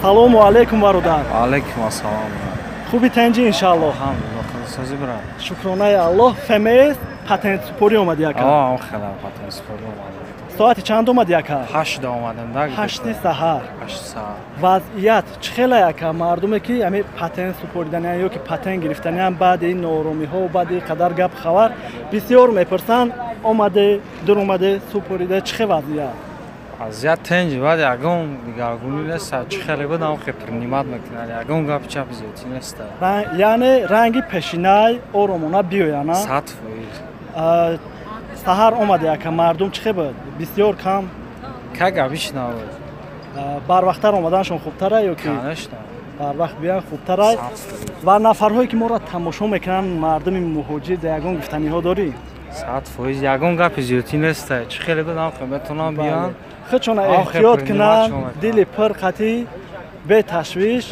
Салому алейкум, бародар. Алейкум ассалом. Хуби, тенҷи, иншааллоҳ? Алҳамдулиллоҳ, худосозӣ, брат. Шукронаи Аллоҳ. ФМС патент супорӣ омадӣ, ака? Аа, хела, патент супорӣ омадам. Соати чанд омадӣ, ака? 8-да омадем да. 8-и саҳар? 8 саҳар. Вазъият чӣ хеле, ака? Мардуме ки ами патент супориданиан ё ки патент гирифтаниан, баъди ин норомиҳо, баъди ин қадар гап хабар бисёр мепурсанд. Омаде, дур омаде, супориде, чӣ хел вазъият? Вазъият тенҷи, баъд ягон дигаргунӣ нест. Чӣ хеле буд, ам хе принимать мекунанд, ягон гапи чап зиёдтӣ нест. Яъне ранги пешинай оромона биёяна? 100%. Саҳар омаде, ака, мардум чӣ хел буд? Бисёр, кам? Как обычно буд. Барвақттар омаданашон хубтара ё ки? Конечно. Барвақт биёян хубтарай. Ва нафарҳое ки моро тамошо мекунанд, мардуми муҳоҷир, да ягон гуфтаниҳо дорӣ? 100%, ягон гапи зиёдтӣ нест. Чӣ хеле буд, ам хе метавонам биёянд. Худшона эҳтиёт кунанд, дили пур қатӣ, беташвиш.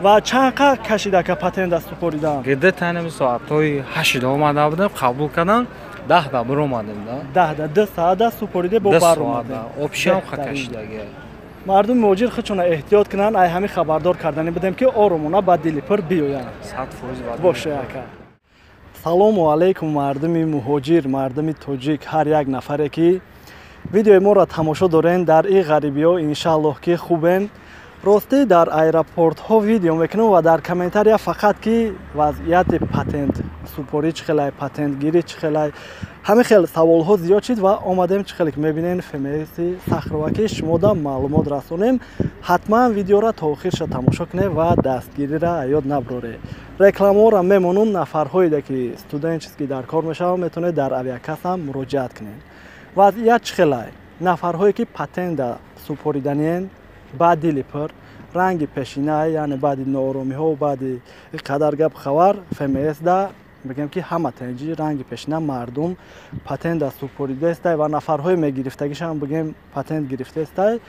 Ва чанд қа кашид, ака, патент даст супоридан? Где-то ҳами соатҳои 8-да омада будем, қабул кардам, 10-да биромадем да. 10-да, 2 саата супориде, бо баромадем. Общий ам ха кашидаги. Мардуми муҳоҷир худшона эҳтиёт кунанд. Ай ҳамин хабардор кардани будем, ки оромона ба дили пур биёянд. 100%. Боша, ака. Салому алайкум, мардуми муҳоҷир, мардуми тоҷик, ҳар як нафаре ки видеои моро тамошо дорен дар ин ғарибиҳо, иншааллоҳ ки хубен. Ростӣ, дар аэропортҳо видео мекунем ва дар комментария фақат ки вазъияти патент супорӣ чӣ хелай, патентгирӣ чӣ хелай, ҳамин хел саволҳо зиёд шид ва омадем, чӣ хеле ки мебинем, ФМСи Сахарова, ки шумода маълумот расонем. Ҳатман видеора то охирша тамошо кунед ва дастгирира ёд наброред. Рекламаҳоро мемонум. Нафарҳоеде ки студенческий дар кор мешаванд, метавонед дар авиакассам муроҷиат кунед. Вазъият чӣ хелай? Нафарҳое ки патента супориданиен, ба дили пур, ранги пешина, яъне баъди нооромиҳо, баъди ин қадар гап хабар, ФМСда бигем ки ҳама тенҷи, ранги пешина, мардум патента супоридестай ва нафарҳои мегирифтагишам, бигем, патент гирифтестай,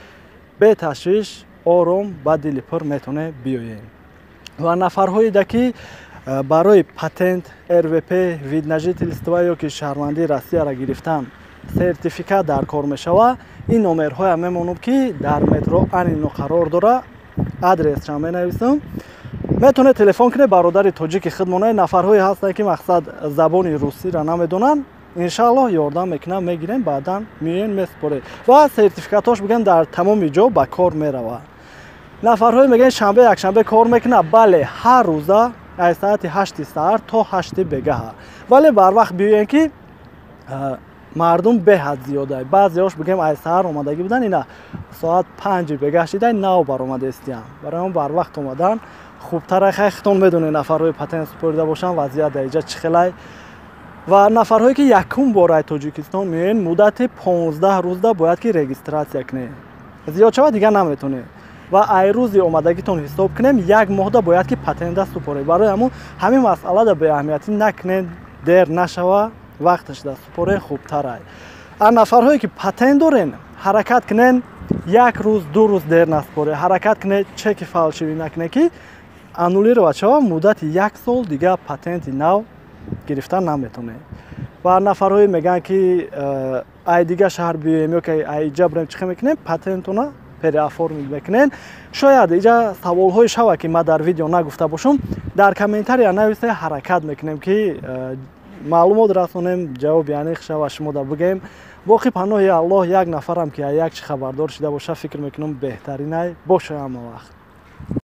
беташвиш, ором, ба дили пур метавонед биёем. Ва нафарҳоеда ки барои патент, РВП, вид на жительство ё ки шаҳрвандии Россияро гирифтан сертификат дар кор мешавад, ин номерҳоям мемонам, ки дар метро Анино қарор дора. Адресшам менависам, метавонед телефон кунед. Бародари тоҷики худмона, нафарҳое ҳастанд, ки мақсад забони русиро намедонанд, иншааллоҳ ёрдам мекунам, мегирем, баъдан меоем, месупоред ва сертификатҳош, бигӯям, дар тамоми ҷо ба кор меравад. Нафарҳое мегӯянд, шанбе, якшанбе кор мекунад? Бале, ҳар рӯза аз соати 8-и саҳар то 8-и бегаҳа, вале барвақт биёем, ки мардум беҳад зиёда. Баъзеҳош, бигӯем, ай саҳар омадагӣ буданд, ина соат 5-и бегаҳ шида нав баромадаистиям. Барои он барвақт омадан хубтара. Хай, хитон медонед, нафарҳои патент супорида бошанд, вазъият дар иҷа чӣ хелай. Ва нафарҳое ки якум бор ай Тоҷикистон меоянд, муддати 15 рӯзда бояд ки регистрация кунед, зиёд шавад, дигар наметонед. Ва ай рӯзи омадагитон ҳисоб кунем, як моҳда бояд ки патента супоред. Барои ҳамун ҳамин масъалада беаҳамиятӣ накунед, дер нашава, вақташда супоред, хубтарай. А нафарҳое ки патент дорен, ҳаракат кунен, як рӯз, 2 рӯз дер насупоред. Ҳаракат кунед, чеки фальшивый накунед, ки аннулировать шава, муддати як сол дигар патенти нав гирифтан наметонед. Ва нафарҳое мегӯянд, ки ай дигар шаҳр биёем ё ки ай иҷа бирем, чӣ хел мекунем? Патентона переоформить мекунед. Шояд иҷа саволҳое шавад, ки ман дар видео нагуфта бошам, дар комментария нависе, ҳаракат мекунем, ки маълумот расонем, ҷавоби аниқ шава, шумода бигӯем. Боқӣ паноҳи Аллоҳ. Як нафарам ки як чи хабардор шида боша, фикр мекунам, беҳтаринай. Боша ҳама вақт.